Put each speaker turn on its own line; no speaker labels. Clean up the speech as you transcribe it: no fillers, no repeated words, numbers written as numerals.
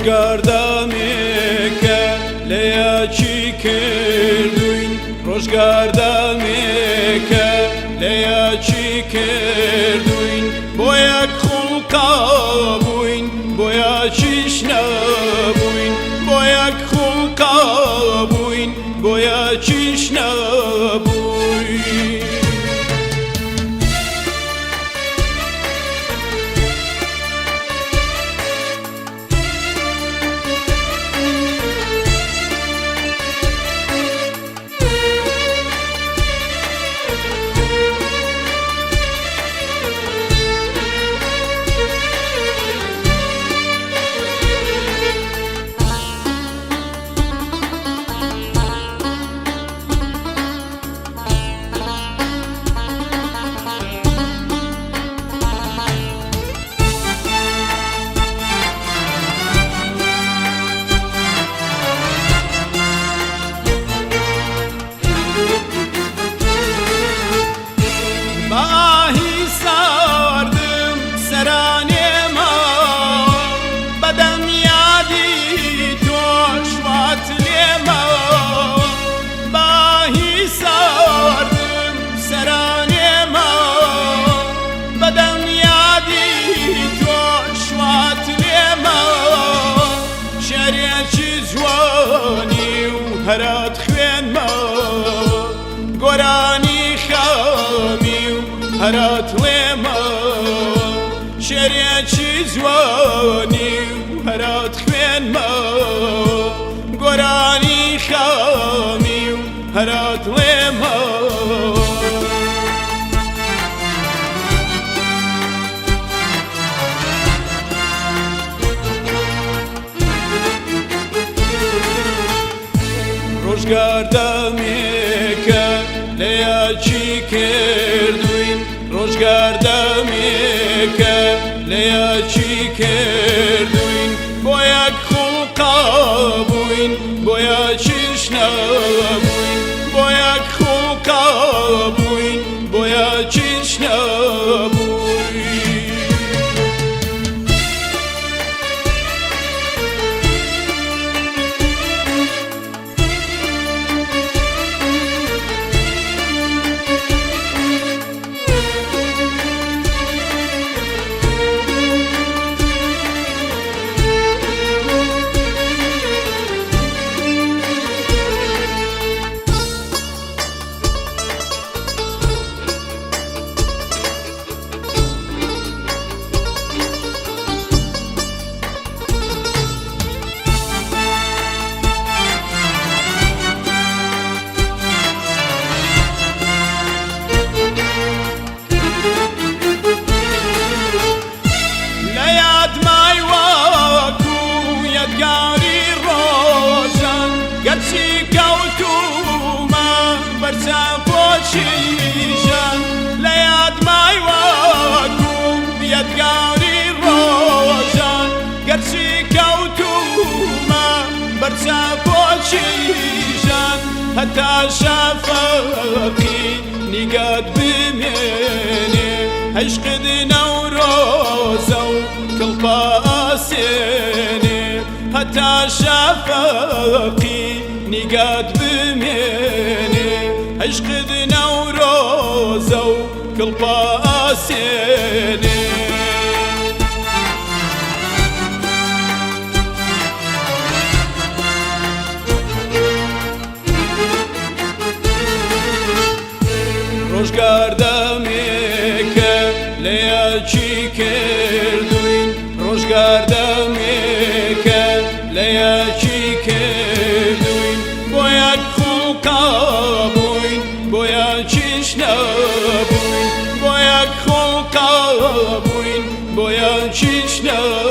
ڕۆژگار دامێکە لە یاچی کردوین، ڕۆژگار دامێکە لە یاچی کردوین، بۆ یەک خوڵقا بووین بۆ یاچیش نەبووین، بۆ یەک خوڵقا بووین بۆ یاچیش نەبووین. بە ئاهی ساردم سەرانێمە، بەدەم یادی تۆش وات لێمە، بە ئاهی ساردم سەرانێمە، بەدەم یادی تۆش وات لێمە، شعرێکی جوانی و هەرات خوێنمە، گۆرانی خامی و هەرات ڵێمە، شعرێکی جوانی و هەرات خوێنمە، گۆرانی خامی و هەرات ڵێمە. ڕۆژگار دەمێکە لە یاچی کردوین، ڕۆژگار دەمێکە لە یاچی کردوین، بۆ یەک خوڵقا بووین بۆ یاچیش نەبووین، بۆ یەک خوڵقا بووین بۆ یاچیش نەبووین. لە یاد مای وەکو یادگاری ڕۆژان، گەرچی کەوتوومە بەرچاوپۆشیژان، لە یاد مای وەکو یادگاری ڕۆژان، گەرچی کەوتوومە بەرچاوپۆشیژان، هەتا شەفەقی نیگات بمێنێ، عشقت نەورۆزە و کڵپە ئاسێنێ، هەتا شەفەقی نیگات بمێنێ، عشقت نەورۆزە و کڵپە ئاسێنێ. ڕۆژگار دەمێکە لە یاچی کردوین، ڕۆژگار دەمێکە لە یاچی کردوین، بۆ یەک خوڵقا بووین بۆ یاچیش نەبووین، بۆ یەک خوڵقا بووین بۆ یاچیش نەبووین.